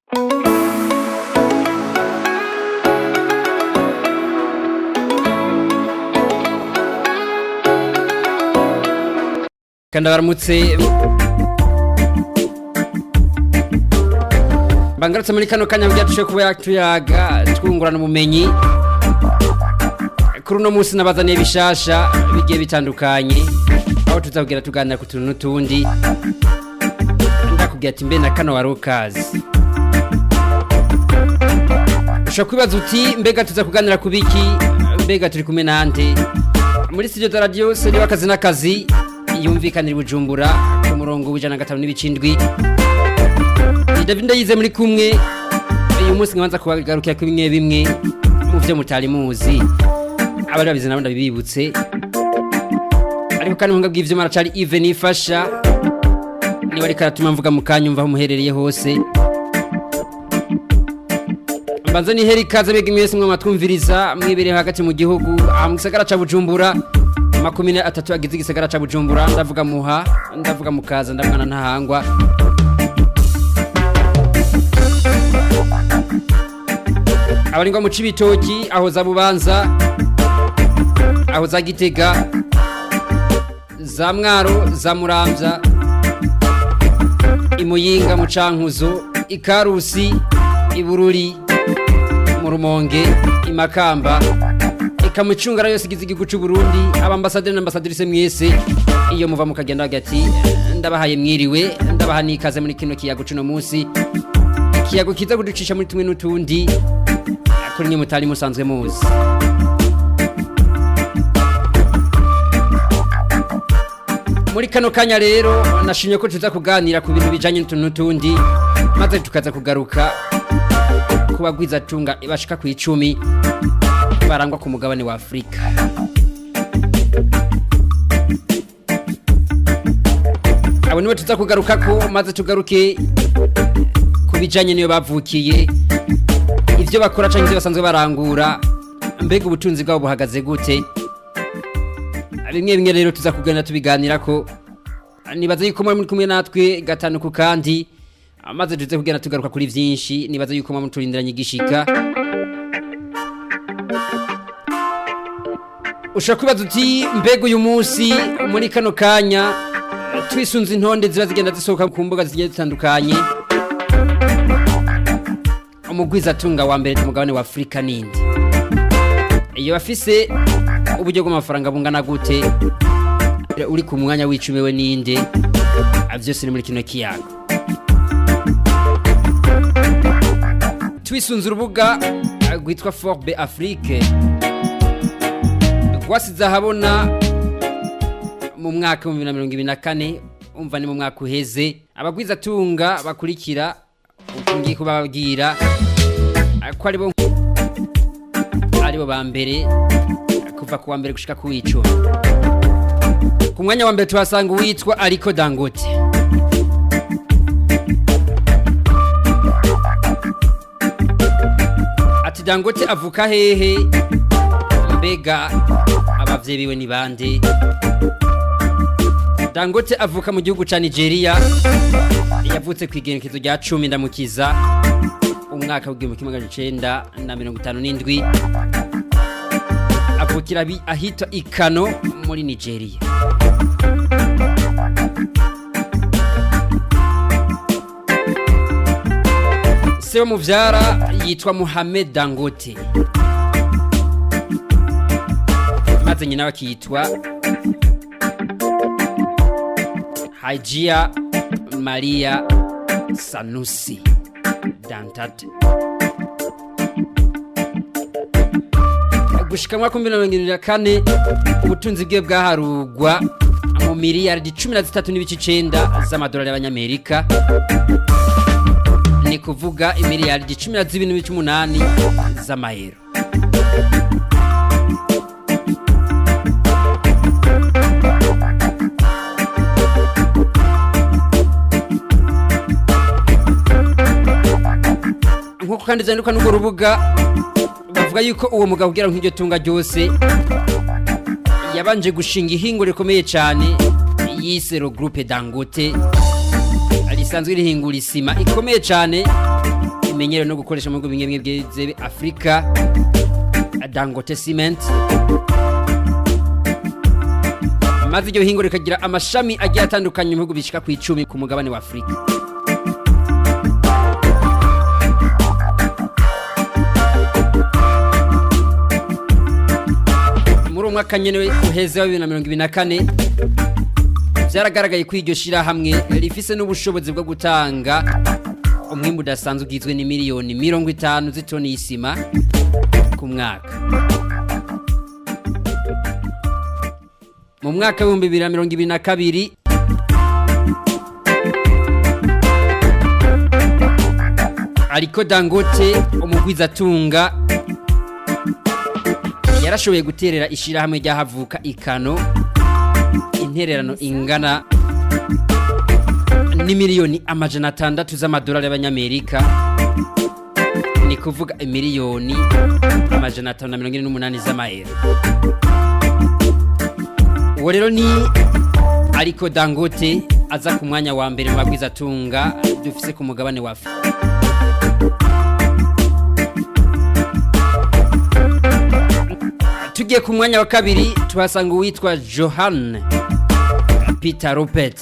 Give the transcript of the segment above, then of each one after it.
Kanda baramutse bangarutse muri kano kanya kugira dushobore kuba tuyaga twungurana ubumenyi. Kuri uno munsi nabazaniye bishasha bigiye bitandukanye, aho tuzabwira tuganira ku tuntu n'utundi. Ndakubwira ati mbe na kano wari ukazi? Ushobora kwibaza uti mbega tuza kuganira ku biki? Mbega turi kumwe nande muri studio za radio seri w'akazi n'akazi yumvikanira i Bujumbura ku murongo w'105.7? Ni David Ndayize muri kumwe uyu munsi, nkabanza kubagarukira kuri bimwe bimwe mu byo mutari muzi, abari babizi nabo ndabibibutse. Ariko kandi muhinga bw'ivyuma aracari Yves Nifasha, niba ariko aratuma mvuga mu kanya umva aho muherereye hose. Mbanza nihera ikaze bega mwese mwe mwatwumviriza mwibereye hagati mu gihugu, aha mu gisagara ca Bujumbura, 30 agize igisagara ca Bujumbura. Ndavuga Muha, ndavuga Mukaza, ndavuga na Ntahangwa. Abari ngo mu Cibitoki, aho za Bubanza, aho za Gitega, za Mwaro, za Muramvya, Imuyinga, mu Cankuzo, Ikarusi, Ibururi, mu Rumonge, Imakamba, eka mu cungara yose igize igihugu c'u Burundi. Abambasaderi n'ambasadrise mwese iyo muva mukagenda, hagati ndabahaye mwiriwe, ndabaha n'ikaze muri kino kiyago c'uno munsi, ikiyago kiza kuducisha muri tumwe n'utundi kuri mwe mutari musanzwe muzi. Muri kano kanya rero nashimye ko tuza kuganira ku bintu bijanye n'utuntu n'utundi, maze tukaza kugaruka ku bagwizatunga bashika ku 10 barangwa ku mugabane wa Afurika. Abo nibo tuza kugarukako, maze tugaruke ku bijanye n'iyo bavukiye, ivyo bakora canke ivyo basanzwe barangura, mbega ubutunzi bwabo buhagaze gute? Bimwe bimwe rero tuza kugenda tubiganirako. Nibaza yuko muri kumwe natwe gatanu ku kandi, maze tuze kugenda tugaruka kuri vyinshi. Nibaza yuko muri turindiranye igishika. Ushobora kwibaza uti mbega uyu munsi muri kano kanya, twisunze intonde ziba zigenda zisohoka ku mbuga zigiye zitandukanye, umugwizatunga wa mbere ku mugabane wa Afurika ninde? Iyo bafise uburyo bw'amafaranga bungana gute? Uri ku mwanya w'10 we ninde? Vyose ni muri kino kiyago. Twisunze urubuga rwitwa Forbes Afrique rwasize ahabona mu mwaka wa 2024, umva ni mu mwaka uheze, abagwizatunga bakurikira uko ngiye kubabwira ko aribo ba mbere kuva ku wa mbere gushika ku w'10. Ku mwanya wa mbere tuhasanga uwitwa Aliko Dangote. Ati Dangote avuka hehe? Mbega abavyeyi biwe ni bande? Dangote avuka mu gihugu ca Nigeria. Yavutse ku igenekezo rya 10 Ndamukiza umwaka w'1957, avukira ahitwa Ikano muri Nigeria. Se muvyara yitwa Mohamed Dangote, maze nyina akitwa Hajia Maria Sanusi Dantate. Gushika mwaka 2024 ubutunzi bwe bwaharugwa mu miliyaridi 13.9 z'amadolari y'abanyamerika, ni kuvuga imiliyaridi 12.8 z'amayero. Nk'uko kandi zandikwa n'urwo rubuga, bavuga yuko uwo mugabo kugira nk'iryo tunga ryose yabanje gushinga ihingo rikomeye cyane yise le groupe Dangote. Risanzwe rihingura isima ikomeye cyane imenyerewe no gukoresha mu bihugu bimwe bimwe byize Afrika, Dangote Cement. Maze iryo hingo rikagira amashami agiye atandukanye mu bihugu bishika ku 10 ku mugabane wa Afrika. Muri uwo mwaka nyene uheze wa 2024, vyaragaragaye ko iryo shirahamwe rifise n'ubushobozi bwo gutanga umwimbu udasanzwe ugizwe n'imiliyoni 50 z'itoni y'isima ku mwaka. Mu mwaka w'2022, ariko Dangote umugwizatunga yarashoboye guterera ishirahamwe ryahavuka ikano intererano ingana n'imiliyoni 600 z'amadolari y'abanyamerika, ni kuvuga imiliyoni 548 z'amayero. Uwo rero ni ariko Dangote aza ku mwanya wa mbere mu bagwizatunga dufise ku mugabane wa Afrika. Tugiye ku mwanya wa kabiri, tuhasanga uwitwa Johan Peter Rupert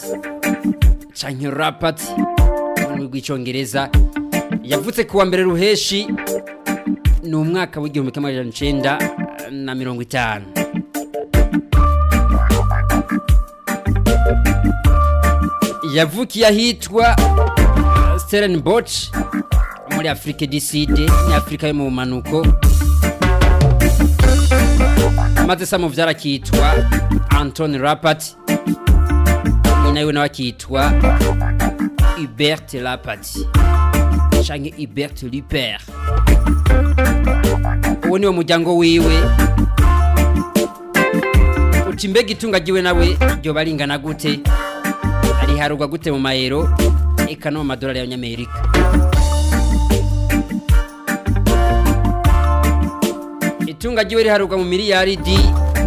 canke Rapat mu rurimi rw'icongereza. Yavutse kuwa mbere ruheshi, ni umwaka w'1950. Yavukiye ahitwa Stellenbosch muri Afrique du Sud, ni Afrika yo mu bumanuko. Maze se amuvyara akitwa Anton Rapat, nyina wiwe nawe akitwa Hubert Rapat canke Hubert Luper. Uwo niwo muryango wiwe. Uti mbega itunga ryiwe nawe ryoba ringana gute, riharurwa gute mu mayero eka no mu madolari y'abanyamerika? Itunga ryiwe riharurwa mu miliyaridi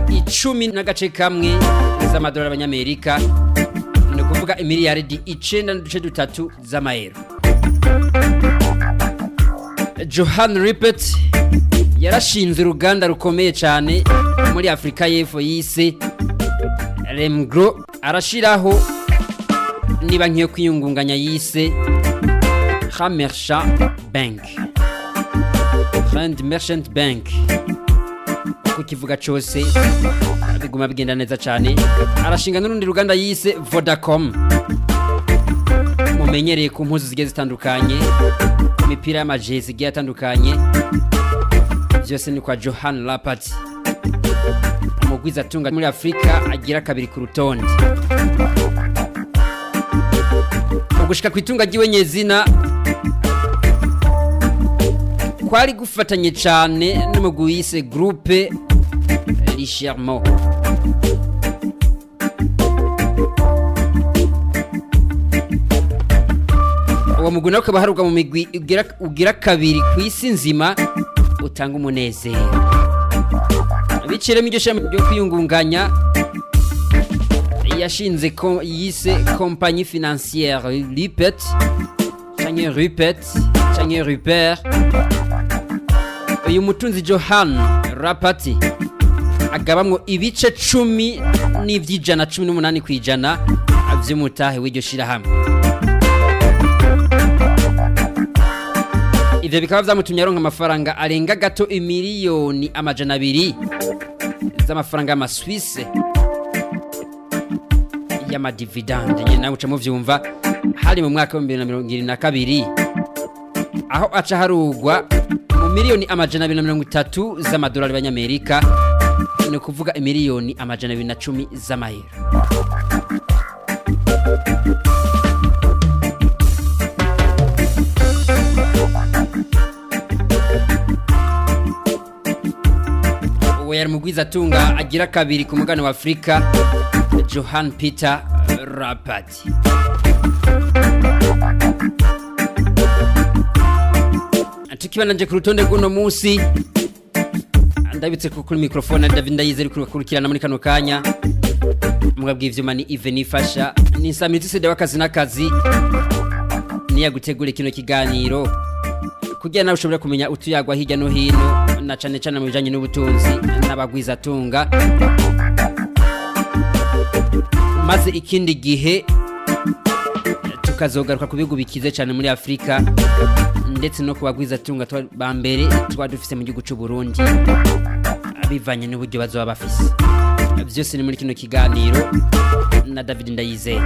10.1 z'amadolari y'abanyamerika, ni ukuvuga imiliyaridi 9.3 z'amayero. Johan Rupert yarashinze uruganda rukomeye cyane muri Afurika y'Epfo yise Remgro, arashiraho niba nk'iyo kwiyungunganya yise Hamersha Bank, Rand Merchant Bank. Uko kivuga cyose biguma bigenda neza cyane. Arashinga n'urundi ruganda yise Vodacom, mumenyereye ku mpuzu zigiye zitandukanye, imipira y'amajezi igiye atandukanye, byose ni kwa Johan Rapat, umugwizatunga muri Afurika agira kabiri ku rutonde. Ugushika ku itunga ryiwe nyezina kwari gufatanye cyane n'umugwi wise Groupe Richermo. Uwo mugwi nawe ukaba uharurwa mu migwi ugira kabiri ku isi nzima utanga umunezero biciremo. Iryo shami ryo kwiyungunganya yashinze ko yise Compagnie Financière Rupert canke Rupert canke Rupert. Uyu mutunzi Johan Rapati agabamwo ibice 10.18% vy'umutahe w'iryo shirahamwe. Ivyo bikaba vyamutumye aronka amafaranga arenga gato imiliyoni 200 z'amafaranga y'amaswise y'amadividande nyene, nawe uca muvyumva. Hari mu mwaka w'2022, aho aca harugwa mu miliyoni 230 z'amadolari y'abanyamerika, ni ukuvuga imiliyoni 210 z'amayero. Uwo yari mugwizatunga agira kabiri ku mugabane wa Afurika, Johan Peter Rapat. Tukibananje ku rutonde rw'uno munsi, ndabitse ko kuri mikrofone David Ndayizeri kurukurikirana muri kano kanya, mbwa bw'ivyuma ni Yves Nifasha, ni Nsamirizi Sede w'akazi n'akazi. Niyagutegure kino kiganiro kugira nawe ushobore kumenya utuyagwa hirya no hino, na cane cane mu bijanye n'ubutunzi n'abagwizatunga. Maze ikindi gihe tukazogaruka ku bihugu bikize cyane muri Afurika, ndetse no ku bagwizatunga ba mbere tuba dufise mu gihugu cy'u Burundi, bivanye n'uburyo bazoba bafise. Byose ni muri kino kiganiro na David Ndayizeye.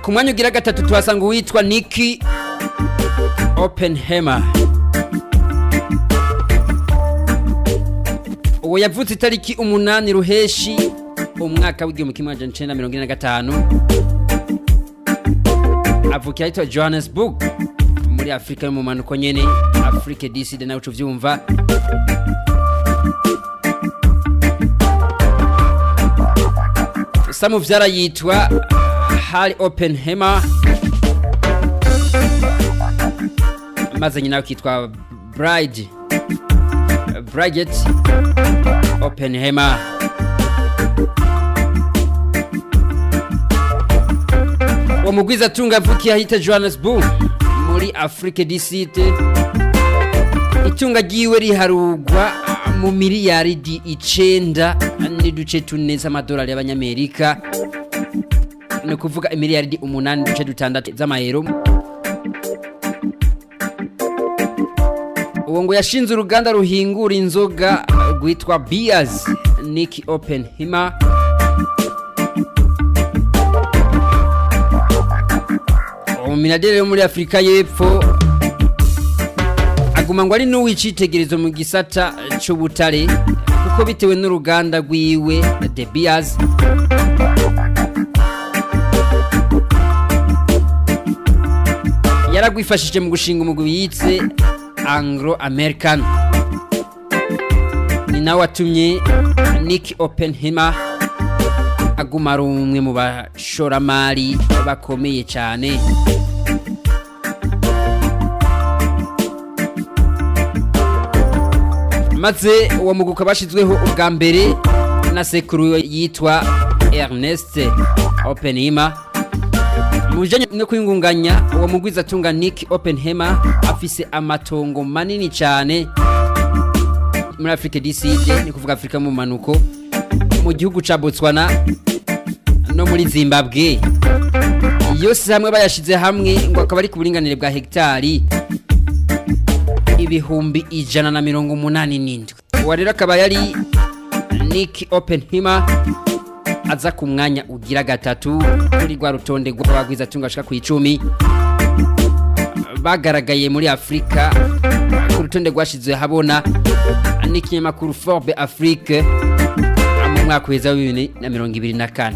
Ku mwanya ugira gatatu tuhasanga uwitwa Nicky Oppenheimer. Uwo yavutse itariki 8 Ruheshi umwaka w'1945, avukira ahitwa Johannesburg muri Afurika yo mu manuko nyene, Afrique du Sud, nawe uca uvyumva. Samuvyara yitwa Harry Oppenheimer, maze nyina akitwa Bride Bridget Oppenheimer. Uwo mugwizatunga avukiye ahita Johannesburg muri Afrique du Sud. Itunga ryiwe riharugwa mu miliyaridi 9.4 z'amadolari y'abanyamerika, ni ukuvuga imiliyaridi 8.6 z'amayero. Uwo ngo yashinze uruganda ruhingura inzoga rwitwa Beers. Nick Oppenheimer umuminadere wo muri Afurika y'Epfo aguma ngo ari n'uw'icitegerezo mu gisata c'ubutare, kuko bitewe n'uruganda rwiwe De Beers yaragwifashije mu gushinga umugwi yitse Anglo American. Ni nawe watumye Nick Oppenheimer aguma ari umwe mu bashoramari bakomeye cyane. Maze uwo mugwi ukaba washyizweho ubwa mbere na sekuru we yitwa Ernest Oppenheimer. Mu bijanye no kwingunganya, uwo mugwizatunga Nick Oppenheimer afise amatongo manini cyane muri Afrique du Sud, ni kuvuga Afrika mu manuko, mu gihugu ca Botswana no muri Zimbabwe. Yose hamwe bayashize hamwe ngo akaba ari ku buringanire bwa hegitari 187,000. Uwo rero akaba yari Nick Oppenheimer, aza ku mwanya ugira gatatu kuri rwa rutonde rw'abagwizatunga bashika ku 10 bagaragaye muri Afurika, ku rutonde rwashizwe habona n'ikinyamakuru Forbes Afrique mu mwaka uheza wa 2024.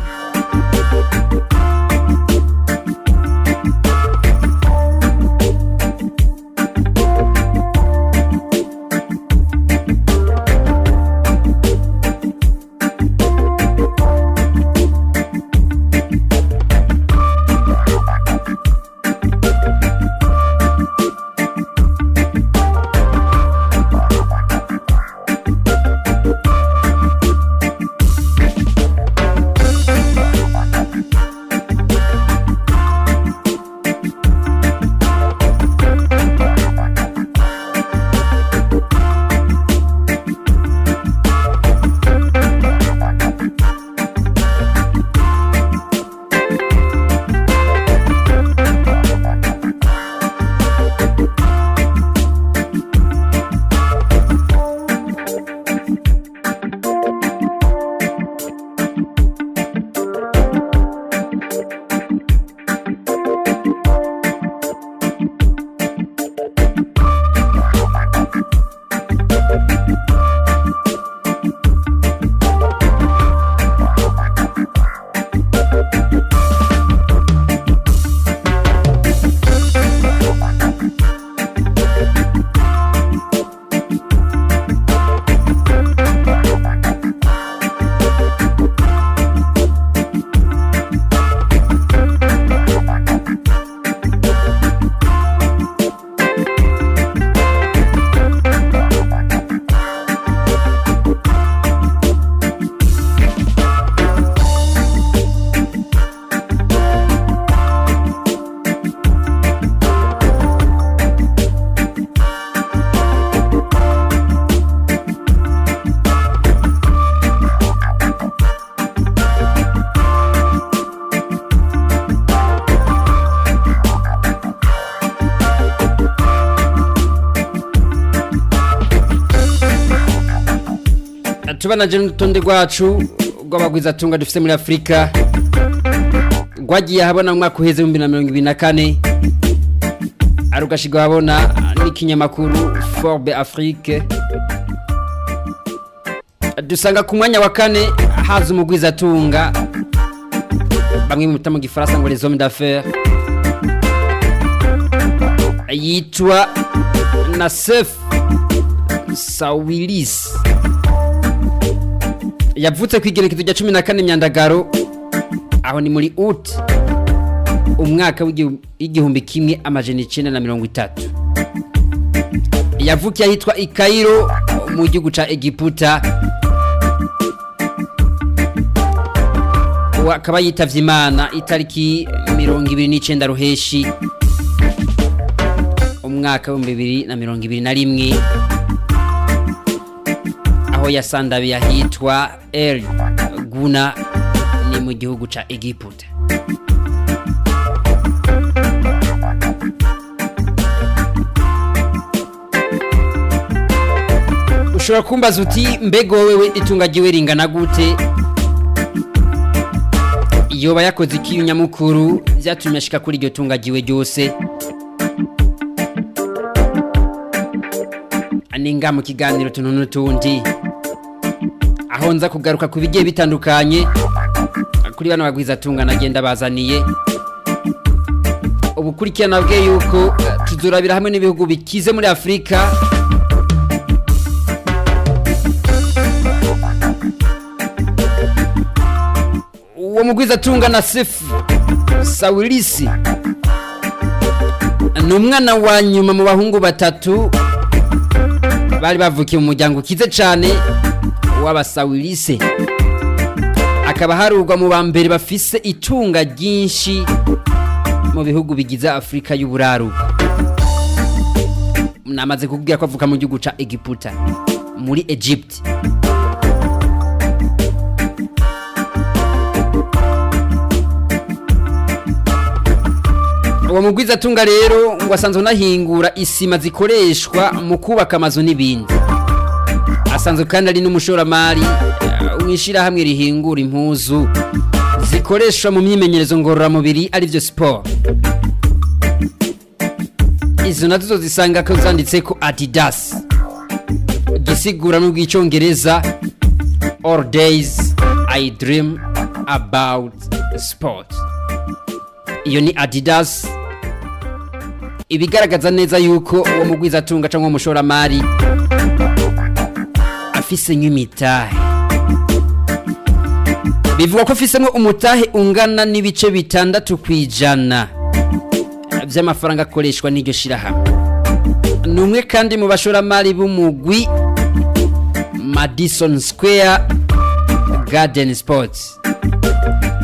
Tubanaje n'urutonde rwacu rw'abagwizatunga dufite muri Afurika rwagiye ahabona mu mwaka uheze 2024, arugashirwa ahabona n'ikinyamakuru Forbes Afrique. Dusanga ku mwanya wa kane haza umugwizatunga bamwe mu mu gifaransa ngo les hommes d'affaires, yitwa Nassef Sawiris. Yavutse ku igenekerezo rya 14 Myandagaro, aho ni muri août, umwaka w'1930. Yavukiye ahitwa i Cairo mu gihugu ca Egiputa. Uwo akaba yitavye Imana itariki 29 Ruheshi, umwaka w'2021, aho yasandabiye ahitwa El Guna, ni mu gihugu ca Egiputa. Ushobora kumbaza uti: "Mbega wewe itunga ryiwe ringana gute? Yoba yakoze iki nyamukuru byatumye ashika kuri iryo tunga ryiwe ryose?" Ninga mu kiganiro tuntu n'utundi, aho nza kugaruka ku bigiye bitandukanye kuri bano bagwiza tunga nagenda bazaniye ubukurikirana bwe, yuko tuzurabira hamwe n'ibihugu bikize muri Afurika. Uwo mugwizatunga Nassef Sawiris ni umwana wa nyuma mu bahungu batatu bari bavukiye mu muryango ukize cyane w'Abasawirise, akaba harurwa mu ba mbere bafise itunga ryinshi mu bihugu bigize Afurika y'Uburaruko. Namaze kubwira ko avuka mu gihugu ca Egiputa, muri Egypt. Uwo mugwizatunga rero ngo asanzwe anahingura isima zikoreshwa mu kubaka amazu n'ibindi. Asanzwe kandi ari n'umushoramari w'ishirahamwe rihingura impuzu zikoreshwa mu myimenyerezo ngororamubiri, arivyo siporo. Izo nazo zisanga ko zanditse ko Adidas, gisigura mu bw'icyongereza "All days I dream about sport". Iyo ni Adidas, ibigaragaza neza yuko uwo mugwizatunga cyangwa umushoramari afise nk'imitahe. Bivugwa ko afisemo umutahe ungana n'ibice 6% by'amafaranga akoreshwa n'iryo shirahamwe. Ni umwe kandi mu bashoramari b'umugwi Madison Square Garden Sports,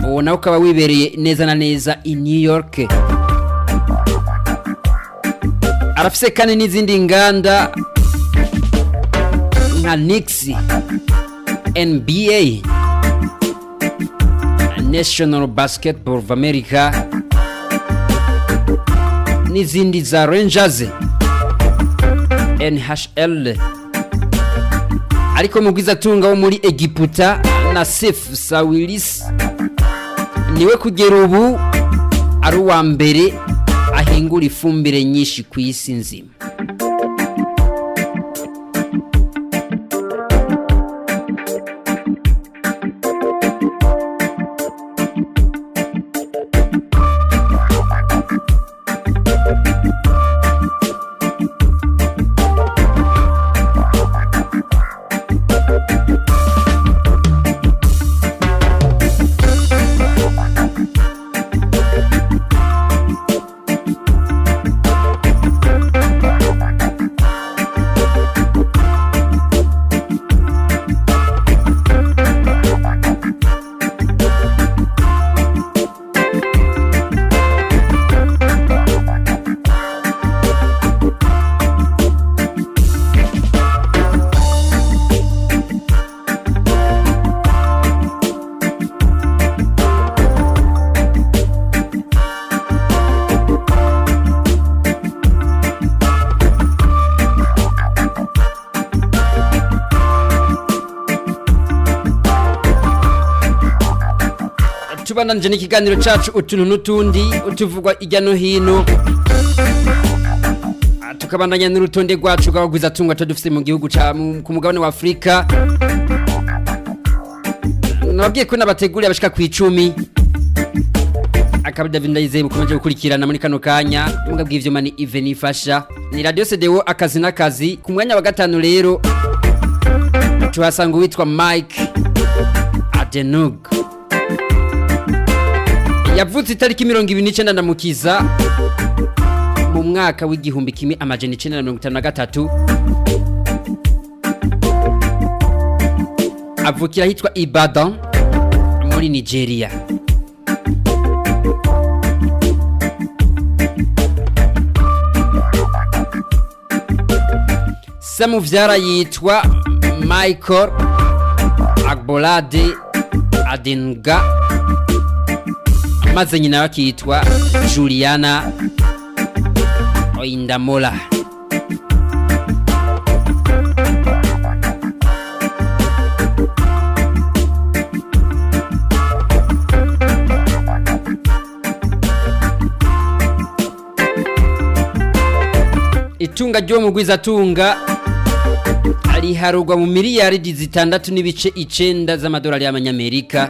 uwo nawe ukaba wibereye neza na neza i New York. Arafise kandi n'izindi nganda nka Knicks, NBA, National Basketball of America, n'izindi za Rangers, NHL. Ariko mugwizatunga wo muri Egiputa Nassef Sawiris niwe kugera ubu ari uwa mbere ahingura ifumbire nyinshi ku isi nzima. Tubandanije n'ikiganiro cacu utuntu n'utundi utuvugwa ijya no hino. Tukabandanya n'urutonde rwacu rw'abagwizatunga tuba dufise mu gihugu ca ku mugabane wa Afurika. Nababwiye ko nabateguriye abashika ku 10. Akaba David Ndayizeye mukomeje gukurikirana muri kano kanya mbwa bw'ivyuma ni Even ifasha ni Radio CDO akazi n'akazi. Ku mwanya wa gatanu rero tuhasanga uwitwa Mike Adenug, yavutse itariki 29 Ndamukiza mu mwaka w'1953, avukira ahitwa Ibadan muri Nigeria. Se muvyara yitwa Michael Agbolade Adenga, maze nyina akitwa Juliana Oindamola. Itunga ry'uwo mugwizatunga riharugwa mu miliyaridi 6.9 z'amadolari y'amanyamerika.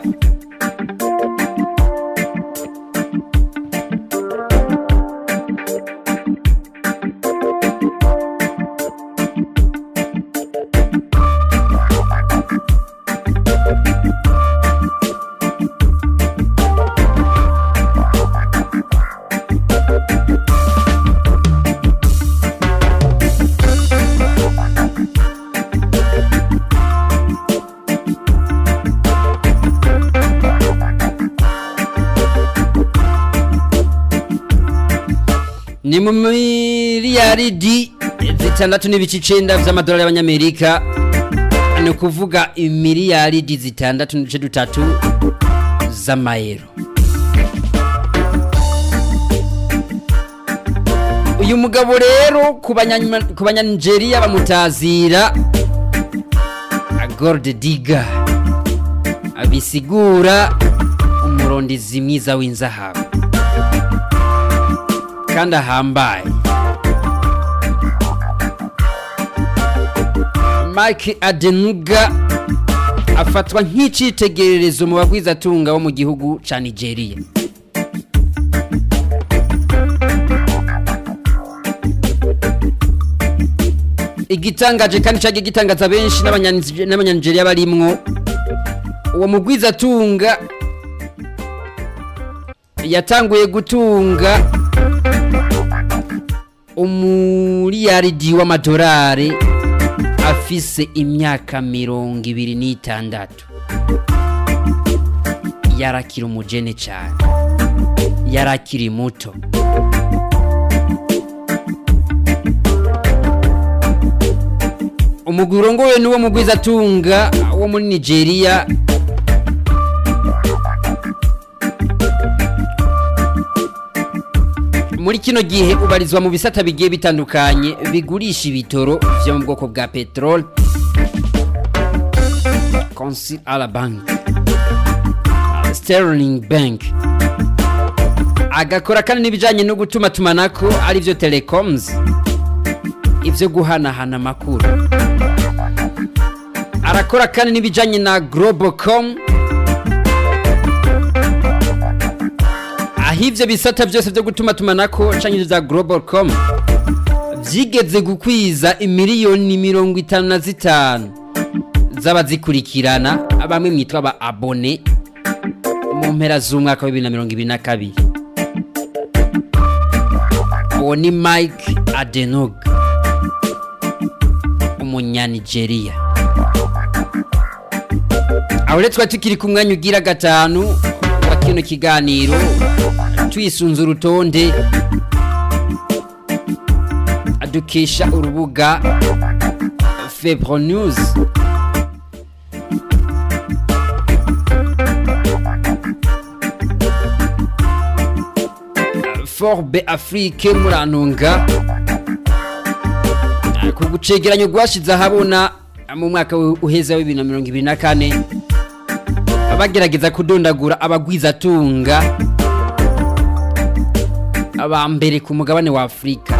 Ni mu miliyaridi 6.9 vy'amadolari y'abanyamerika, ni ukuvuga imiliyaridi 6.3 z'amayero. Uyu mugabo rero ku banyanigeria bamutazira gold digger, abisigura umurondezi mwiza w'inzahabu kandi ahambaye. Mike Adenuga afatwa nk'icitegererezo mu bagwizatunga bo mu gihugu ca Nigeria. Igitangaje kandi cagiye gitangaza benshi n'abanyanigeria barimwo, uwo mugwizatunga yatanguye gutunga umuriyaridi w'amadolari afise imyaka 26. Yarakiri umujene cyane, yarakiri muto. Umugwi urongowe n'uwo mugwizatunga wo muri Nigeria muri kino gihe ubarizwa mu bisata bigiye bitandukanye bigurisha ibitoro vyo mu bwoko bwa petrol, Consil Bank, Sterling Bank, agakora kandi n'ibijanye no gutuma tumanako arivyo telecoms, ivyo guhanahana amakuru. Arakora kandi n'ibijanye na Globacom, aho ivyo bisata byose vyo gutuma tumanako canke ivyo vya Globacom vyigeze gukwiza imiliyoni 55 z'abazikurikirana, bamwe mwitwa aba abone, mu mpera z'umwaka wa 2022. Uwo ni Mike Adenuga, umunyanigeria. Aho rero twari tukiri ku mwanya ugira gatanu wa kino kiganiro, twisunze urutonde dukesha urubuga Febro News. Forbe Afrique, murantunga ku gucegeranyo rwashize ahabona mu mwaka uheze wa 2024. Bagerageza kudondagura abagwizatunga aba mbere ku mugabane wa Afurika.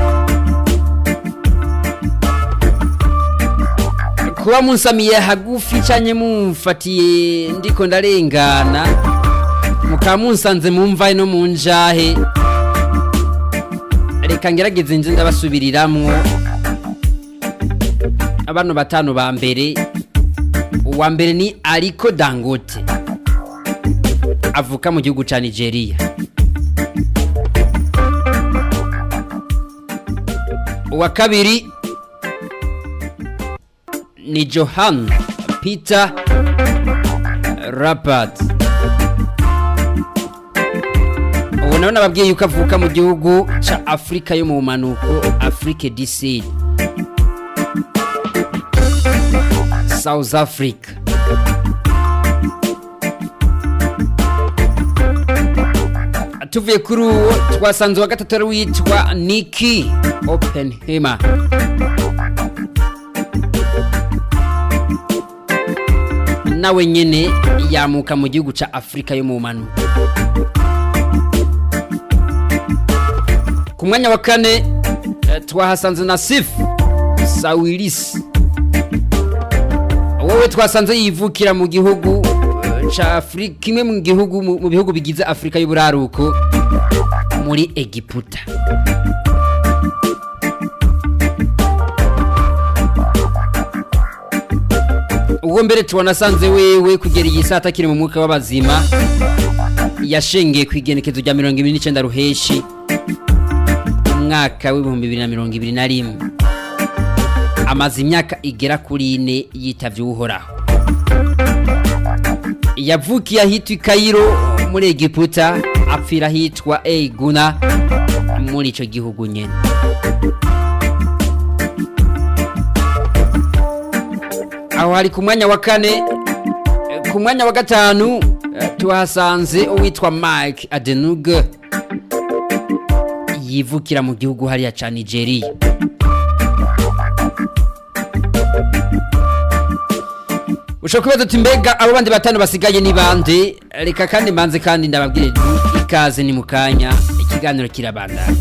Kuba munsamiye hagufi canke mumfatiye ndiko ndarengana, mukaba munsanze mumvaye no mu njahe, reka ngerageze nze ndabasubiriramwo abano batanu ba mbere. Uwa mbere ni Aliko Dangote, avuka mu gihugu ca Nigeria. Uwa kabiri ni Johan Peter Rapat. Ubu nawe nababwiye yuko avuka mu gihugu ca Afrika yo mu bumanuko, Afrique du Sud, South Africa. Tuvuye kuri uwo, twasanze uwa gatatu ari witwa Niki Oppenheimer, nawe nyene yamuka mu gihugu ca Afrika yo mu bumanuko. Ku mwanya wa kane twahasanze Nasif Sawiris. Wowe twasanze yivukira mu gihugu ca Afrika, kimwe mu gihugu mu bihugu bigize Afrika y'uburaruko, muri Egiputa. Uwo mbere twanasanze wewe kugera iyi saa atakiri mu mwuka w'abazima, yashengeye ku igenekezo rya 29 ruheshi umwaka w'2021, amaze imyaka igera kuri 4 yitavye Uhoraho. Yavukiye ahitwa i Cairo muri Egiputa, apfira ahitwa Eiguna muri ico gihugu nyene. Aho hari ku mwanya wa kane. Ku mwanya wa gatanu tuhasanze uwitwa Mike Adenuga, yivukira mu gihugu hariya ca Nigeria. Ushobora kubaza uti: "Mbega abo bandi batanu basigaye ni bande?" Reka kandi mbanze kandi ndababwire ikaze, ni mu kanya, ikiganiro kirabandanya.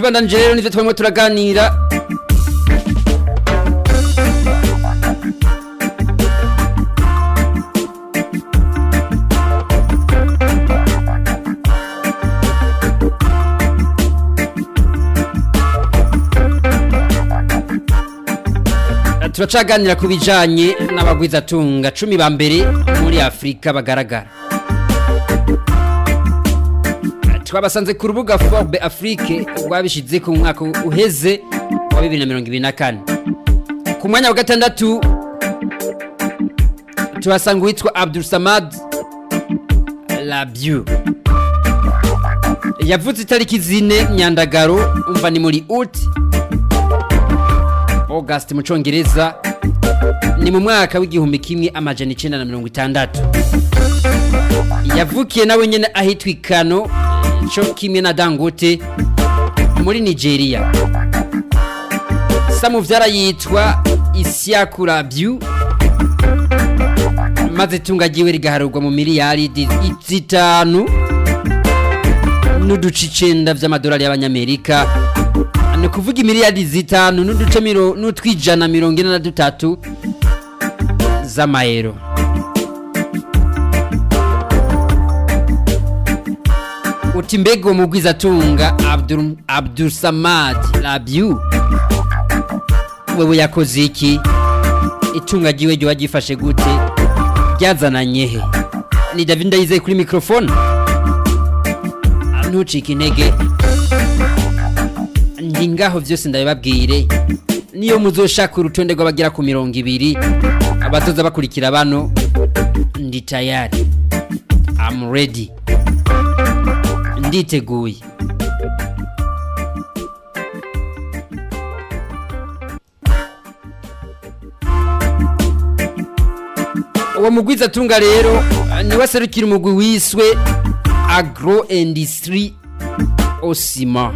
Tubandanije rero nivyo twarimo turaganira. Turacaganira ku bijanye n'abagwizatunga 10 ba mbere muri Afrika bagaragara. Twabasanze ku rubuga Forbes Afrique rwabishize ku mwaka uheze wa 2024. Ku mwanya wa gatandatu tuhasanga uwitwa Abdul Samad Rabiu. Yavutse itariki 4 Myandagaro, umva ni muri Août, August mu Congereza, ni mu mwaka w'1960. Yavukiye nawe nyene ahitwa Ikano, co kimwe na Dangote, muri Nigeria. Samuvyara yitwa Isiaku Rabiu, maze itunga ryiwe rigaharurwa mu miliyari 5.9 vy'amadolari y'abanyamerika, ni kuvuga imiliyari 5 n'uduce n'utwijana 43 z'amayero. Uti mbega uwo mugwizatunga Abdul Samad Rabiu wewe yakoze iki? Itunga ryiwe ryoba ryifashe gute? Ryazananye he? Ni David Ndayizeye kuri microphone. Ntucike intege, ndi ngaho vyose ndabibabwire. Niyo muzoshaka urutonde rw'abagera ku 20 abazoza bakurikira bano, ndi tayari, I'm ready, nditeguye. Uwo mugwizatunga rero niwe aserukira umugwi wiswe Agro Industry Osima,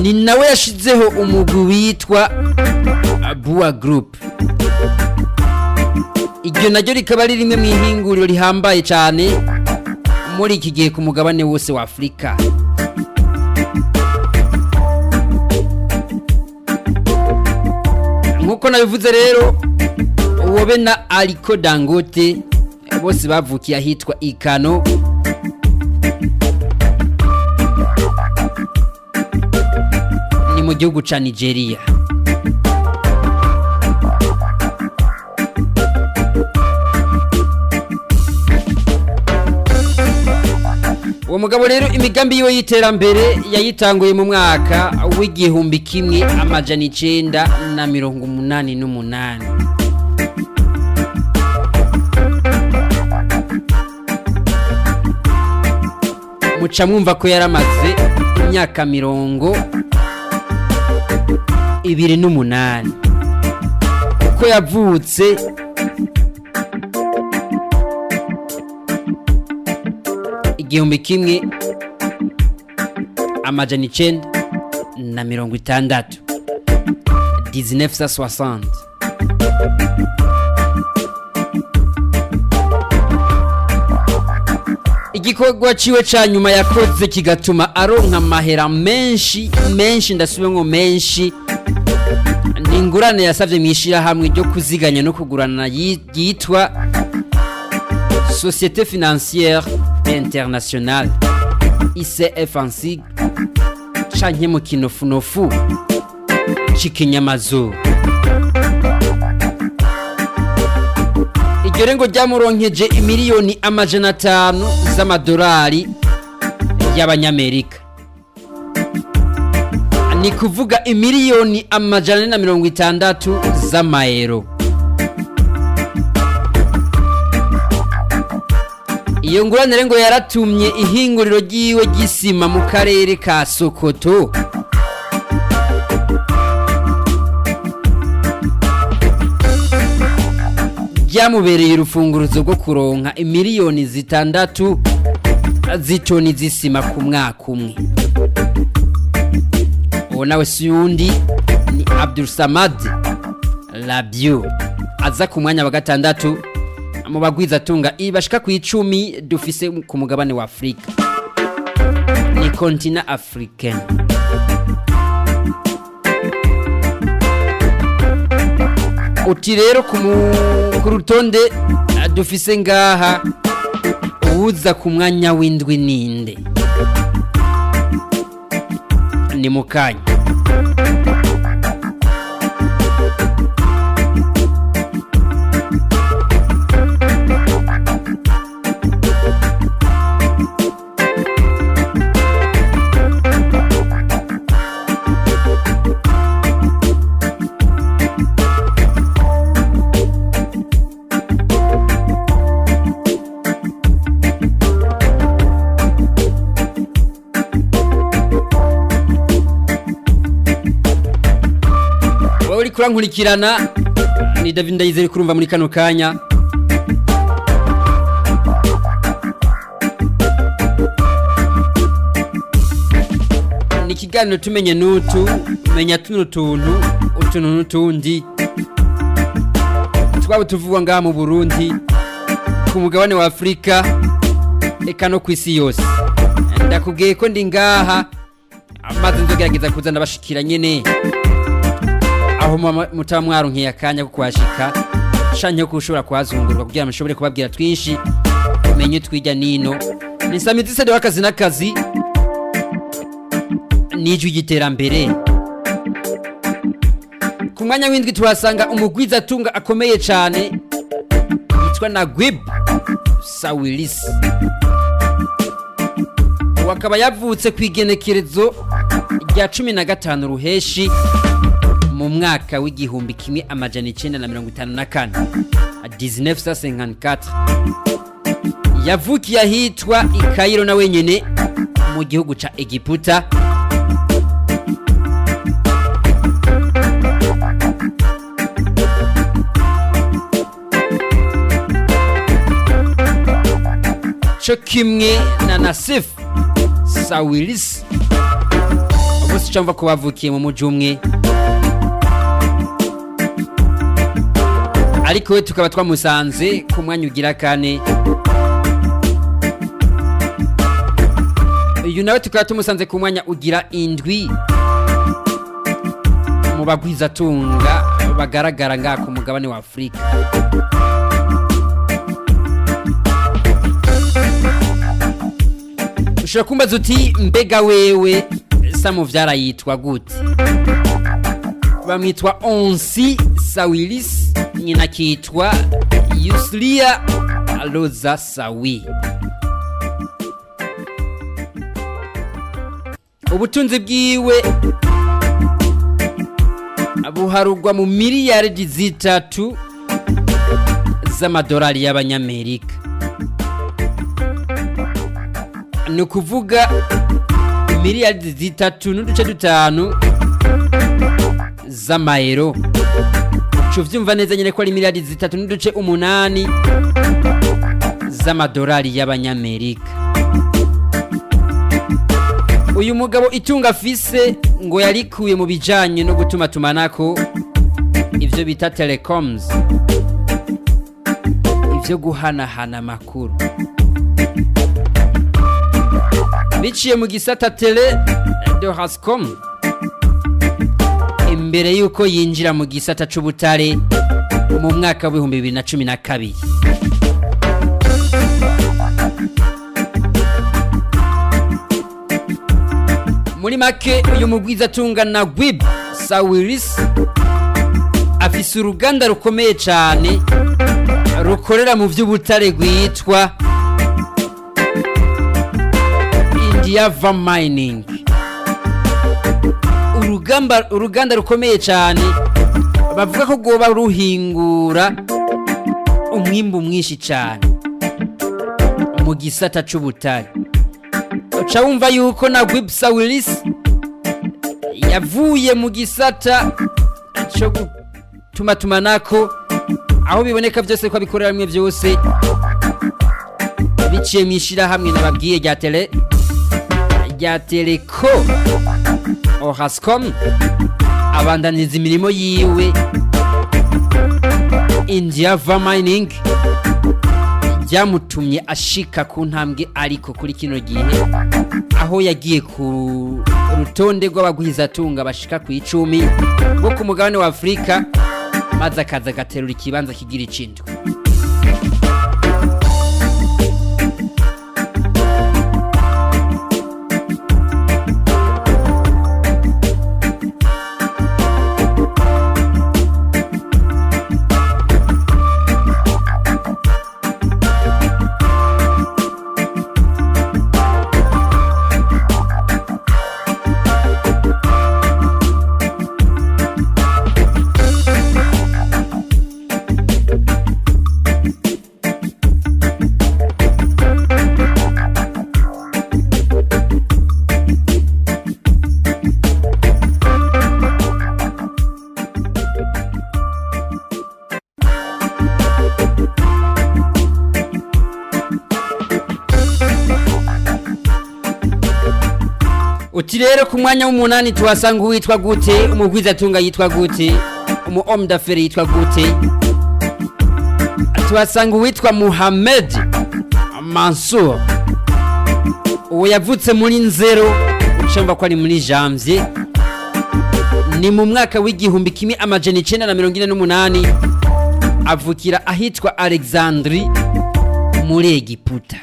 ni nawe yashizeho umugwi witwa Bua Group. Iryo naryo rikaba ari rimwe mu ihinguriro rihambaye cyane muri iki gihe ku mugabane wose wa Afurika. Nk'uko nabivuze rero, uwo be na Aliko Dangote bose bavukiye ahitwa Ikano, ni mu gihugu ca Nigeria. Uwo mugabo rero imigambi yiwe y'iterambere yayitanguye mu mwaka w'1988. Muca mwumva ko yaramaze imyaka 28, kuko yavutse 1960, 1960. Igikorwa ciwe ca nyuma yakoze kigatuma aronka amahera menshi menshi, ndasubemwo menshi, ni ingurane yasavye mw'ishirahamwe ryo kuziganya no kugurana ryitwa Société Financière Internationale, ICF en sigle, canke mu kinofunofu c'ikinyamazuru. Iryo rengo ryamuronkeje imiliyoni 500 z'amadolari y'abanyamerika, ni kuvuga imiliyoni 460 z'amayero. Iyo ngurane ngo yaratumye ihinguriro ryiwe ry'isima mu karere ka Sokoto ryamubereye urufunguruzo rwo kuronka imiliyoni 6 z'itoni z'isima ku mwaka umwe. Uwo nawe si uwundi, ni Abdul Samad Rabiu, aza ku mwanya wa gatandatu mu bagwizatunga bashika ku 10 dufise ku mugabane wa Afurika. Ni continent africain. Uti rero ku rutonde dufise ngaha, uwuza ku mwanya w'indwi ninde? Ni mu kanya. Wowe uri kurankurikirana, ni David Ndayizeye kurumva muri kano kanya. Ni ikiganiro tumenye n'utu, menya tuno tuntu, utuntu n'utundi twaba tuvugwa ngaha mu Burundi, ku mugabane wa Afurika, eka no ku isi yose. Ndakubwiye ko ndi ngaha maze nzogerageza kuza ndabashikira nyene aho mutaba mwaronkeye akanya ko kuhashika canke ko ushobora kuhazunguruka, kugira ngo mushobore kubabwira twinshi, menye twirya nino. Ni Samizi Sede w'akazi n'akazi n'ijwi ry'iterambere. Ku mwanya w'indwi tuhasanga umugwizatunga akomeye cane yitwa Naguib Sawiris. Uwo akaba yavutse ku igenekerezo rya 15 Ruheshi mu mwaka w'1954, 1954. Yavukiye ahitwa i Cairo na wenyene mu gihugu ca Egiputa. Co kimwe na Nasif Sawiris, bose ucamva ko bavukiye mu muji umwe, ariko we tukaba twamusanze ku mwanya ugira kane. Uyu nawe tukaba tumusanze ku mwanya ugira indwi mu bagwizatunga bagaragara ngaha ku mugabane wa Afurika. Ushobora kumbaza uti: "Mbega wewe Samuvyara yitwa gute?" Bamwitwa Onsi Sawiris, nyina akitwa Yuslia Roza Sawi. Ubutunzi bwiwe buharugwa mu miliyaridi 3 z'amadolari y'abanyamerika, ni ukuvuga miliyaridi 3.5 z'amayero. Uca uvyumva neza nyine ko ari miliyaridi 3.8 z'amadolari y'abanyamerika. Uyu mugabo itunga afise ngo yarikuye mu bijanye no gutuma tumanako, ivyo bita telecoms, ivyo guhanahana amakuru biciye mu gisata tele de Rascom, imbere yuko yinjira mu gisata c'ubutare mu mwaka w'2012. Muri make, uyu mugwizatunga Naguib Sawiris afise uruganda rukomeye cane rukorera mu vy'ubutare rwitwa Endeavour Mining, uruganda rukomeye cyane bavuga ko rwoba ruhingura umwimbu mwinshi cyane mu gisata c'ubutare. Uca wumva yuko Naguib Sawiris yavuye mu gisata cyo gutumatumanako, aho biboneka byose ko abikorera bimwe byose biciye mu ishyirahamwe nababwiye rya Teleco Orascom, abandaniza imirimo yiwe Endeavour Mining. Byamutumye ashika ku ntambwe ariko kuri kino gihe aho yagiye ku rutonde rw'abagwizatunga bashika ku 10 bo ku mugabane wa Afurika, maze akaza agaterura ikibanza kigira icindwe. Uti rero ku mwanya w'umunani tuhasanga uwitwa gute? Umugwizatunga yitwa gute? Umu homme d'affaires yitwa gute? Tuhasanga uwitwa Muhammad Mansour. Uwo yavutse muri Nzero, ucumva ko ari muri janvier, ni mu mwaka w'1948, avukira ahitwa Alexandrie muri Egiputa.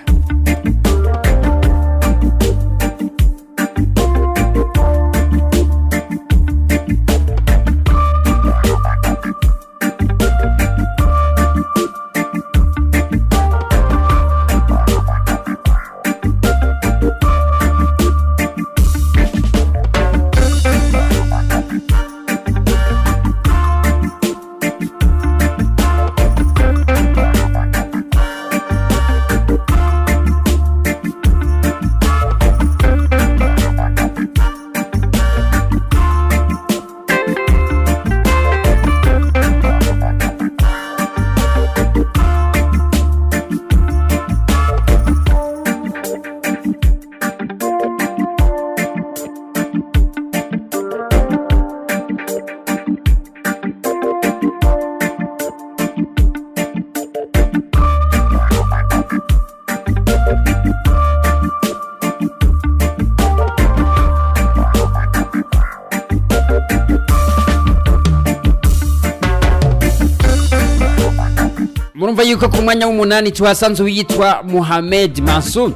Murumva yuko ku mwanya w'umunani tuhasanze uwitwa Muhammad Mansour,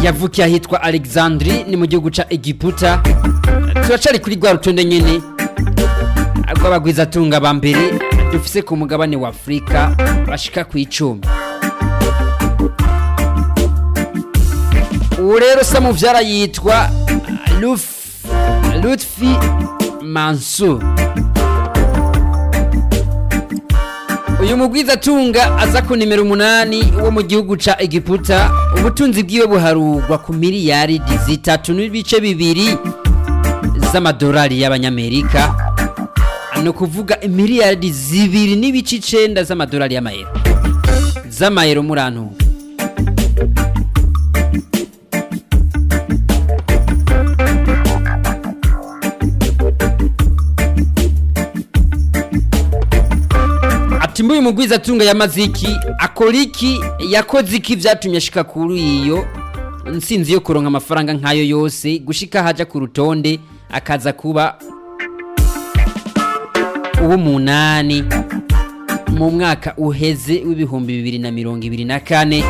yavukiye ahitwa Alexandrie, ni mu gihugu ca Egiputa. Turacari kuri rwa rutonde nyene rw'abagwizatunga ba mbere dufise ku mugabane wa Afurika bashika ku 10. Uwo rero se muvyara yitwa Lutfi Mansour. Uyu mugwizatunga aza ku nimero 8 wo mu gihugu ca Egiputa, ubutunzi bwiwe buharugwa ku miliyaridi 3.2 z'amadolari y'abanyamerika, ni ukuvuga miliyaridi 2.9 z'amadolari y'amayero, z'amayero murantunga. Ati mbuyu mugwizatunga yamaze iki, akora iki, yakoze iki vyatumye ashika kuri iyo nsinzi yo kuronka amafaranga nk'ayo yose, gushika haja ku rutonde akaza kuba uw'umunani mu mwaka uheze w'2024,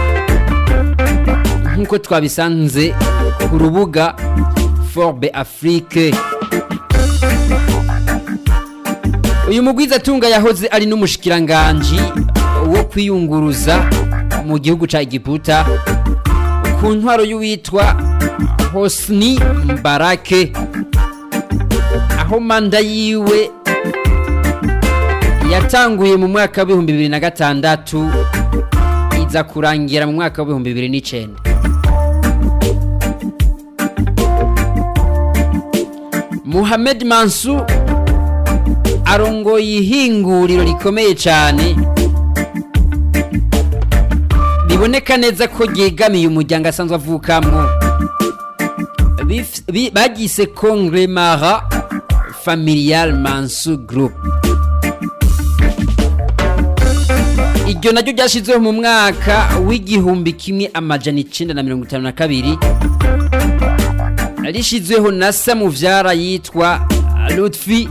nk'uko twabisanze ku rubuga Forbes Afrique. Uyu mugwizatunga yahoze ari n'umushikiranganji wo kwiyunguruza mu gihugu ca Egiputa ku ntwaro y'uwitwa Hosni Mbarake, aho manda yiwe yatanguye mu mwaka w'2006 iza kurangira mu mwaka w'2009. Muhammad Mansour arongoye ihinguriro rikomeye cyane, biboneka neza ko ryegamiye umuryango asanzwe avukamwo, bagise Conglomerat Familial Mansour Group. Iryo naryo ryashyizweho mu mwaka w'1952, rishyizweho na Samuvyara yitwa Lutfi.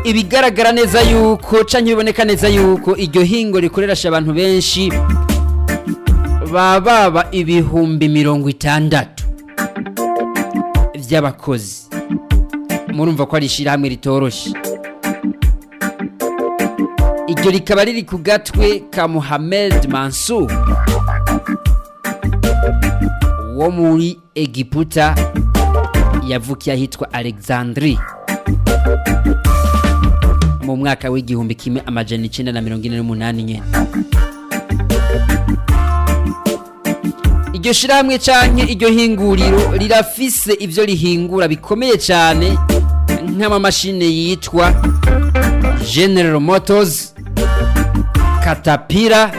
Ibigaragara neza yuko canke biboneka neza yuko iryo hingo rikoresha abantu benshi bababa 60,000 vy'abakozi. Murumva ko ari ishirahamwe ritoroshe. Iryo rikaba riri ku gatwe ka Mohamed Mansour wo muri Egiputa, yavukiye ahitwa Alexandrie mu mwaka w'1948 nyene. Iryo shirahamwe canke iryo hinguriro rirafise ivyo rihingura bikomeye cane, nk'amamashine yitwa General Motors, Caterpillar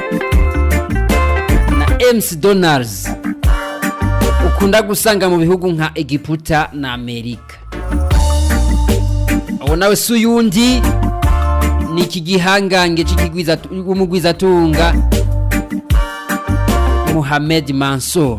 na MC Donalds, ukunda gusanga mu bihugu nka Egiputa na Amerika. Uwo nawe si uyundi, ni iki gihangange c'umugwizatunga Mohamed Mansour.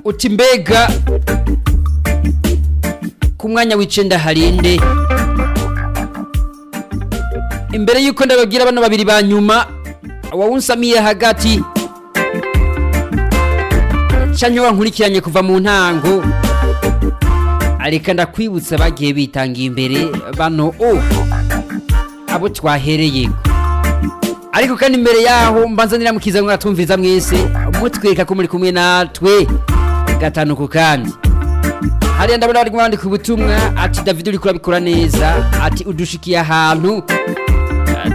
Uti mbega ku mwanya w'icenda harinde? Imbere yuko ndababwira bano babiri ba nyuma, wawunsamiye hagati canke wankurikiranye kuva mu ntango, areka ndakwibutsa bagiye bitangiye imbere bano o abo twahereyeko. Ariko kandi imbere yaho mbanza niramukiza mwatumviza mwese mutwereka ko muri kumwe natwe gatanu ku kandi. Hariya ndabona bari kwandika ubutumwa ati: "David, uriko urabikora neza," ati: "Udushikiye ahantu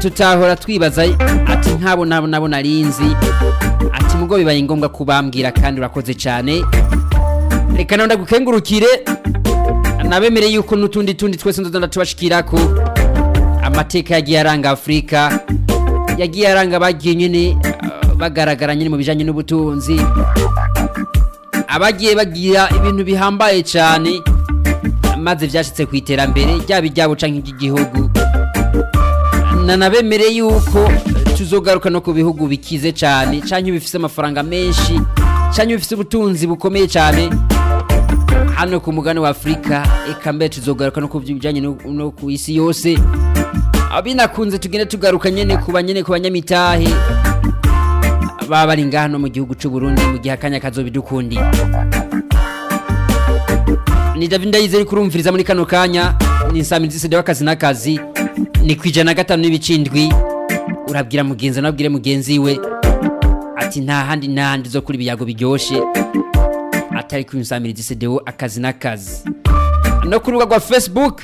tutahora twibaza," ati: "Nk'abo nabo nabo narinzi," ati: "Mugo bibaye ngombwa kubambwira kandi urakoze cyane." Reka nawe ndagukengurukire, nabemereye yuko n'utundi tundi twese nzoza ndatubashikirako amateka yagiye aranga Afurika, yagiye aranga bagiye nyine bagaragara nyine mu bijanye n'ubutunzi, abagiye bagira ibintu bihambaye cyane maze byashitse ku iterambere ryaba iryabo canke iry'igihugu. Nanabemereye yuko tuzogaruka no ku bihugu bikize cyane canke bifise amafaranga menshi canke bifise ubutunzi bukomeye cyane hano ku mugabane wa Afurika. Eka mbere tuzogaruka no ku bijanye no ku isi yose. Abinakunze tugende tugaruka nyene ku banyene ku banyamitahe baba bari ngaha no mu gihugu c'u Burundi mu gihe akanya kazobidukundira. Ni David Ndayizeye kurumviriza muri kano kanya, ni Nsamizi w'akazi n'akazi, ni 105.7. Urabwira mugenzi nabwire mugenzi we ati nta handi nta handi zo kuri ibiyago biryoshe atari ku Nsamirizi CDO akazi n'akazi. No ku rubuga rwa Facebook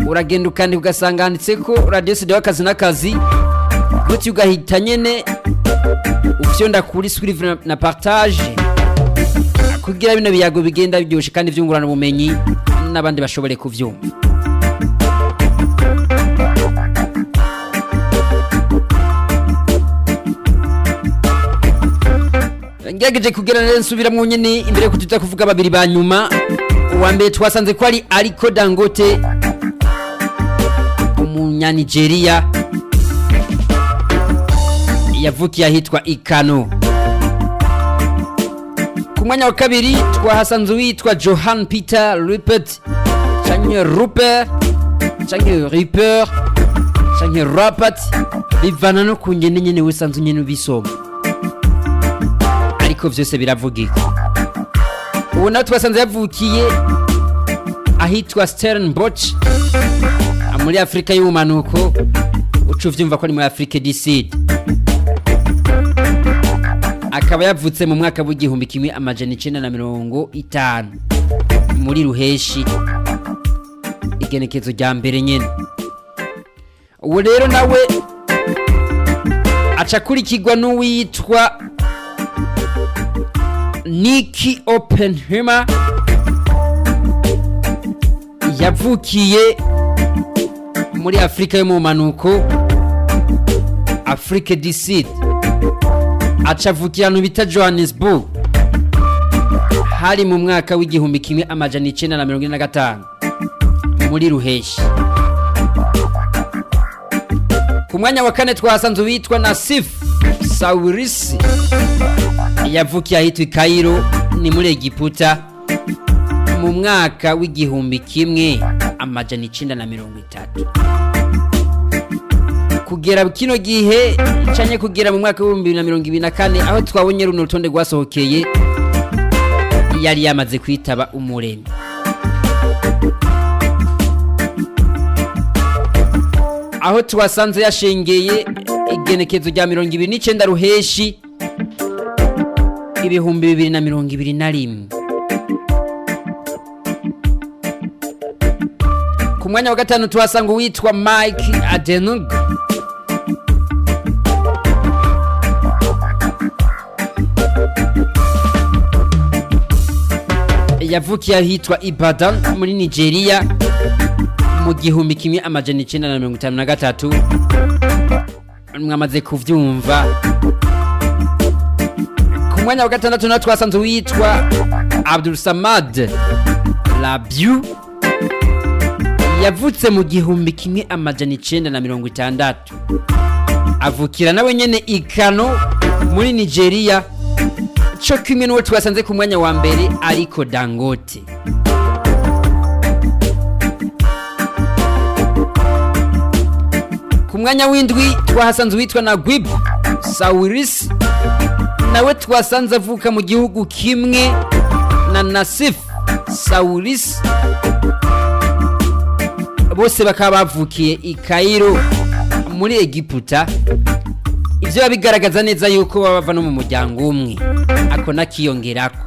uragenda ukandika ugasanga handitse ko Radio CDO akazi n'akazi, gutyo ugahita nyene ufyonda kuri suivre na partage kugira bino biyago bigenda biryoshe kandi vyungurana ubumenyi n'abandi bashobore kuvyumva. Ngerageje kugira neza nsubiramwo nyene imbere yo kutuza kuvuga babiri ba nyuma. Uwa mbere twasanze ko ari Aliko Dangote, Umunyanigeria yavukiye ahitwa Ikano. Ku mwanya wa kabiri twahasanze uwitwa Johan Peter Rupert canke Rupert canke Rupert canke Rapert, bivana no ku ngene nyene wisanzwe nyene ubisoma, ariko vyose biravugika. Ubu nawe twasanze yavukiye ahitwa Stellenbosch muri Afurika y'ubumanuko, uca uvyumva ko ari muri Afrique du Sud. Akaba yavutse mu mwaka w'1950 muri Ruheshi, igenekezo rya mbere nyene. Uwo rero nawe aca akurikirwa n'uwitwa Nicky Oppenheimer yavukiye muri Afurika yo mu manuko, Afrique du Sud, acavukira ahantu bita Johannesburg. Hari mu mwaka w'1945 muri Ruheshi. Ku mwanya wa kane twahasanze uwitwa Nasif Sawirisi, yavukiye ahitwa i Cairo, ni muri Egiputa, mu mwaka w'1930. Kugera kino gihe canye kugera mu mwaka w'2024, aho twabonye runo rutonde rwasohokeye, yari yamaze kwitaba Umuremyi. Aho twasanze yashengeye igenekezo rya 29 Ruheshi 2021. Ku mwanya wa gatanu tuhasanga uwitwa Mike Adenuga. Yavukiye ahitwa Ibadan muri Nigeria mu 1953, mwamaze kuvyumva. Ku mwanya wa gatandatu naho twasanze uwitwa Abdul Samad Rabiu, yavutse mu 1960, avukira nawe nyene i Kano muri Nigeria, co kimwe n'uwo twasanze ku mwanya wa mbere, ariko Dangote. Ku mwanya w'indwi twahasanze uwitwa Naguib Sawiris, nawe twasanze avuka mu gihugu kimwe na Nasif Sawiris, bose bakaba bavukiye i Cairo muri Egiputa. Ivyo biba bigaragaza neza yuko baba bava no mu muryango umwe, ako nakiyongerako.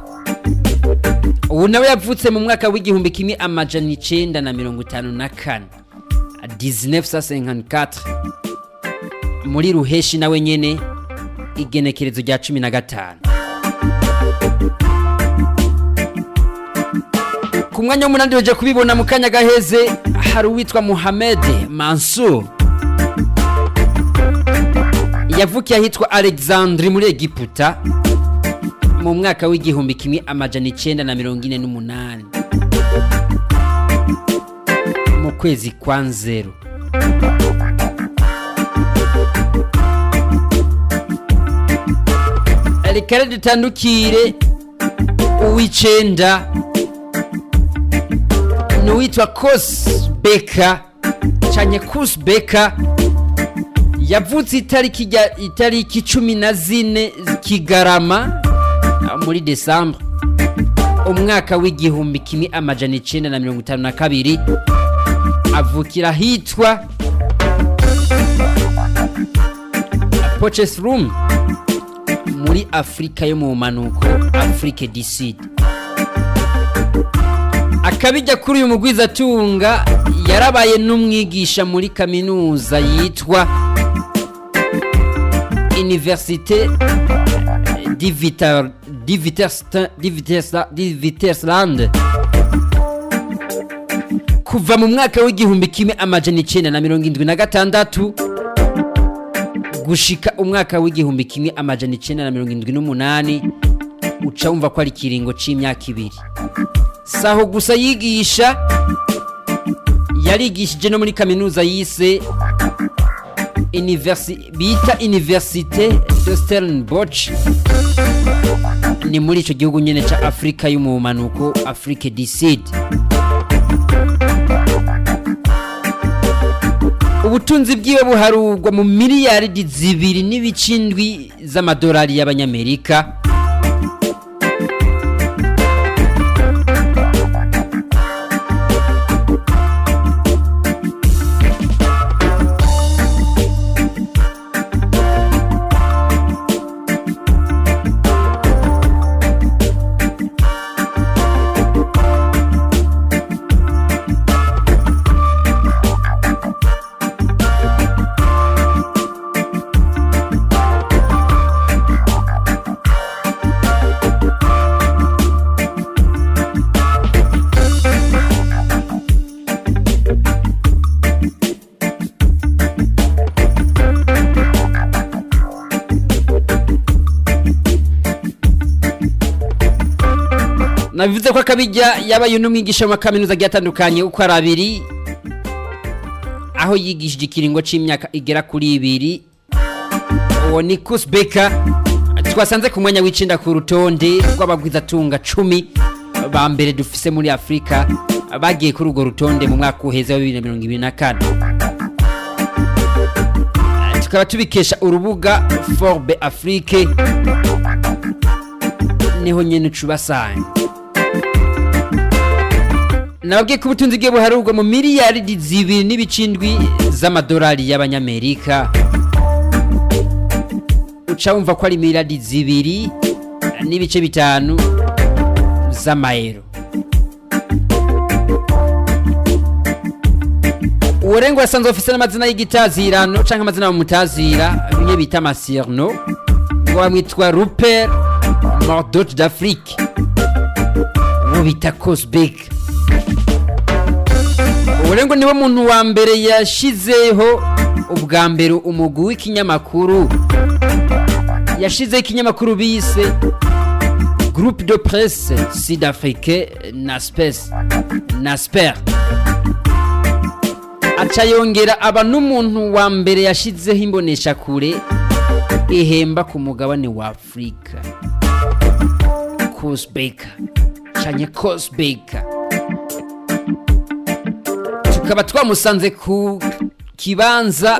Ubu nawe yavutse mu mwaka w'1954, 1954, muri Ruheshi nawe nyene, igenekerezo rya 15. Ku mwanya w'umunani, uje kubibona mu kanya gaheze, hari uwitwa Muhamed Mansour, yavukiye ahitwa Alexandrie muri Egiputa mu mwaka w'1948 mu kwezi kwa Nzero. Reka rero dutandukire uw'icenda, ni uwitwa Kos Beka canke Kus Beka. Yavutse itariki 14 Kigarama, muri Décembre, umwaka w'1952, avukira ahitwa Potchefstroom muri Afurika yo mu manuko, Afrique du Sud. Akabijya kuri uyu mugwizatunga, yarabaye n'umwigisha muri kaminuza yitwa Université de Witwatersrand kuva mu mwaka w'1976 gushika umwaka w'1978. Uca wumva ko ari ikiringo c'imyaka 2. Saho gusa yigisha, yarigishije no muri kaminuza yise bita Université de Stellenbosch, ni muri ico gihugu nyene ca Afrika y'umumanuko, Afrique du Sud. Ubutunzi bwiwe buharurwa mu miliyaridi 2.7 z'amadolari y'abanyamerika. Nabivuze ko akabijya yabaye n'umwigisha wa kaminuza agiye atandukanye uko ari abiri, aho yigishije ikiringo c'imyaka igera kuri 2. Uwo ni Koos Bekker twasanze ku mwanya w'icenda ku rutonde rw'abagwizatunga 10 ba mbere dufise muri Afrika, bagiye kuri urwo rutonde mu mwaka uheze wa 2024. Tukaba tubikesha urubuga Forbes Afrique, niho nyene ucubasanga. Nababwiye ko ubutunzi bwe buharurwa mu miliyaridi 2.7 z'amadolari y'abanyamerika. Uca wumva ko ari miliyaridi 2.5 z'amayero. Uwo rengo asanzwe afise n'amazina y'igitazirano canke amazina bamutazira, bimwe bita amasirno, ngo bamwitwa Rupert Murdoch d'Afrique, uwo bita Koos Bekker. Uwo rengo niwe muntu wa mbere yashizeho ubwa mbere umugwi w'ikinyamakuru, yashizeho ikinyamakuru bise Groupe de Presse Sud-Africain Naspers, Nasper. Aca yongera aba n'umuntu wa mbere yashizeho imboneshakure ihemba ku mugabane wa Afurika. Koos Bekker canke Koos Bekker, tukaba twamusanze ku kibanza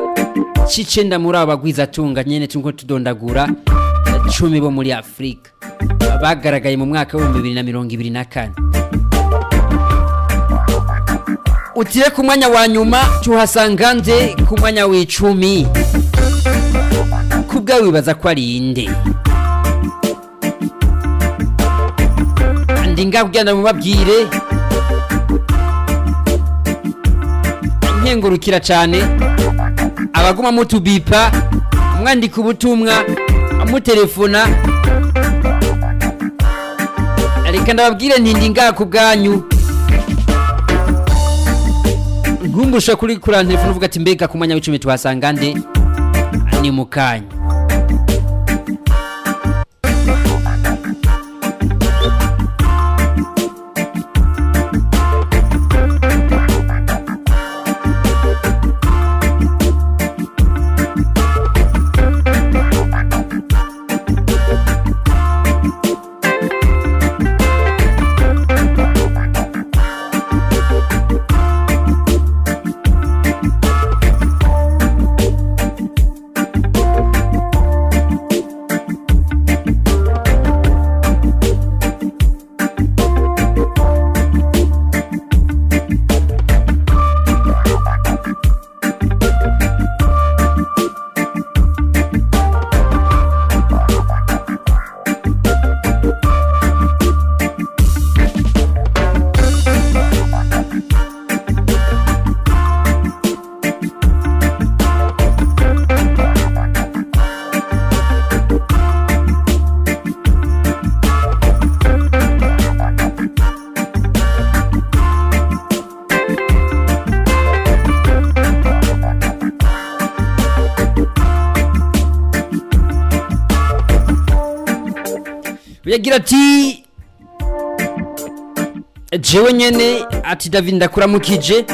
c'icenda muri aba bagwizatunga nyene turiko tudondagura 10 bo muri Afurika bagaragaye mu mwaka w'2024. Utire ku mwanya wa nyuma tuhasanga nde? Ku mwanya w'icumi kubwa wibaza ko ari inde? Ndi ngaho kugira ngo mubabwire. Nkengurukira cyane abaguma mutubipa, mwandika ubutumwa, mutelefona. Reka ndababwire nti ndi ngaha ku bwanyu. Nkumbusha kuri kuri telefone uvuga ati: "Mbega ku mwanya w'icumi tuhasanga nde?" Ni mu kanya. Yagira ati: "Jewe nyene," ati, "David, ndakuramukije,"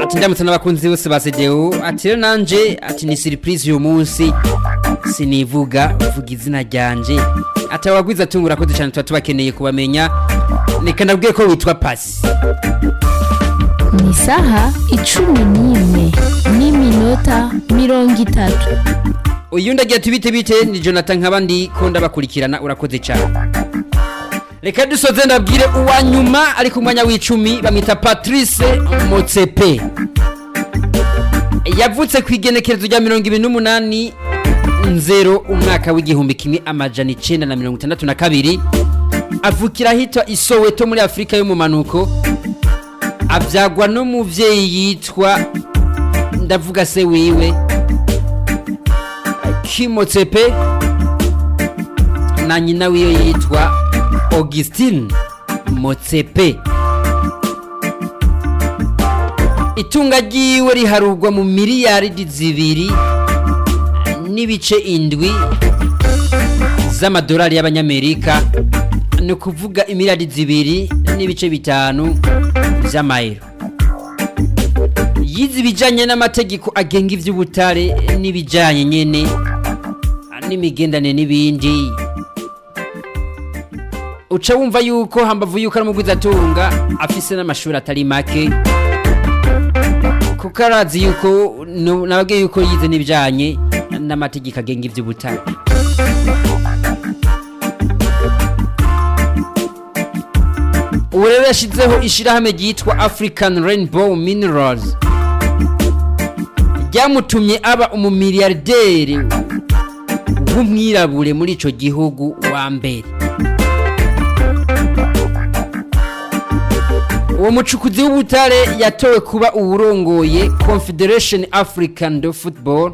ati, "ndamutse n'abakunzi bose ba CDO," ati, "rero nanje," ati, "ni surprise uyu munsi, sinivuga vuga izina ryanje." Ati: "Abagwiza tunga urakoze cyane, tuba tubakeneye kubamenya." Reka ndabwiye ko witwa Pasi. Ni isaha 11:30. Uyu ndagira ati: "Bite bite, ni Jonathan, nkaba ndi ko ndabakurikirana, urakoze cyane." Reka dusoze ndabwire uwa nyuma ari ku mwanya w'icumi, bamwita Patrice Motsepe. Yavutse ku igenekerezo rya 28 nzero umwaka w'1962, avukira ahitwa i Soweto muri Afurika y'umumanuko. Abyagwa n'umuvyeyi yitwa, ndavuga se wiwe, Kimotsepe, na nyina wiyo yitwa Augustine Motsepe. Itunga ryiwe riharurwa mu miliyaridi 2.7 z'amadolari y'abanyamerika. Ni ukuvuga imiliyari 2.5 vy'amayero. Yize ibijanye n'amategeko agenga ivy'ubutare n'ibijanye nyene n'imigendane n'ibindi. Uca wumva yuko hambavu yuko ari umugwizatunga, afise n'amashuri atari make, kuko arazi yuko nababwiye yuko yize n'ibijanye n'amategeko agenga ivy'ubutare. Ubu rero yashyizeho ishyirahamwe ryitwa African Rainbow Minerals, ryamutumye aba umumiliyarderi w'umwirabure muri ico gihugu wa mbere. Uwo mucukuzi w'ubutare yatowe kuba uwurongoye Confederation African de Football,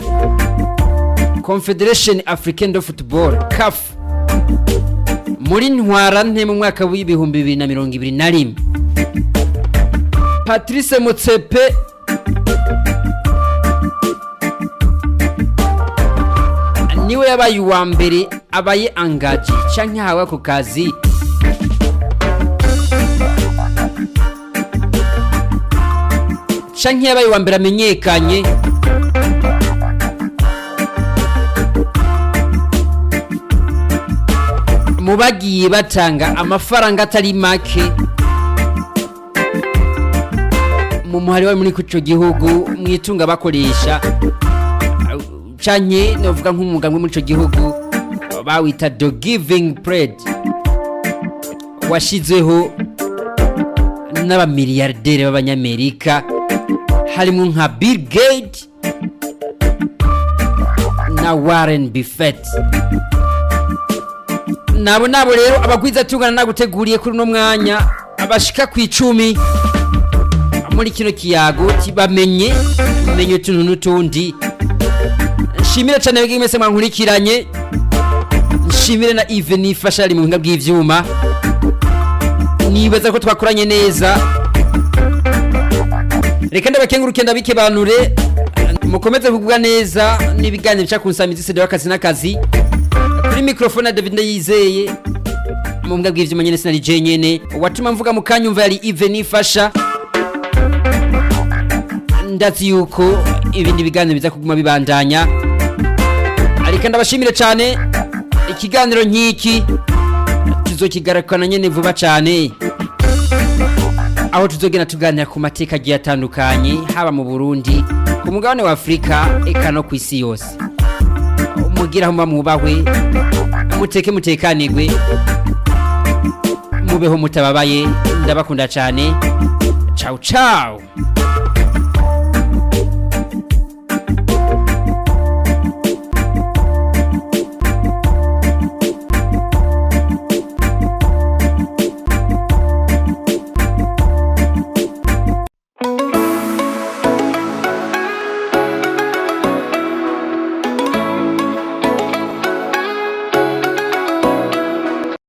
Confederation African de Football, CAF, muri ntwarante mu mwaka w'2021. Patrice Motsepe niwe yabaye uwa mbere abaye angaje canke ahawe ako kazi canke yabaye uwa mbere amenyekanye mu bagiye batanga amafaranga atari make mu muhari wari muri ico gihugu mu itunga bakoresha, canke novuga nk'umugambwe muri ico gihugu bawita The Giving Pledge, washizeho n'abamiliyarderi b'abanyamerika harimo nka Bill Gates na Warren Buffett. Nabo rero abagwiza tungana naguteguriye kuri uno mwanya abashika ku 10 muri kino kiyago bamenye menye utuntu n'utundi. Nshimire cyane mwebwe mwese mwankurikiranye, nshimire na Yves nifasha ari mu buhinga bw'ivyuma. Nibaza ko twakoranye neza. Reka ndabakenguruke, ndabikebanure, mukomeze kugubwa neza n'ibiganiro bica ku nsamizi sede w'akazi n'akazi. Kuri microphone na David Ndayizeye, mu buhinga bw'ivyuma nyene sinari je nyene, watuma mvuga mu kanyumva yari Yves nifasha. Ndazi yuko ibindi biganiro biza kuguma bibandanya, ariko ndabashimire cyane. Ikiganiro nk'iki tuzokigarukana nyene vuba cyane, aho tuzogenda tuganira ku mateka agiye atandukanye, haba mu Burundi, ku mugabane wa Afurika, eka no ku isi yose. Mugira aho muba mwubahwe, muteke mutekanigwe, mubeho mutababaye. Ndabakunda cyane. Ciao ciao.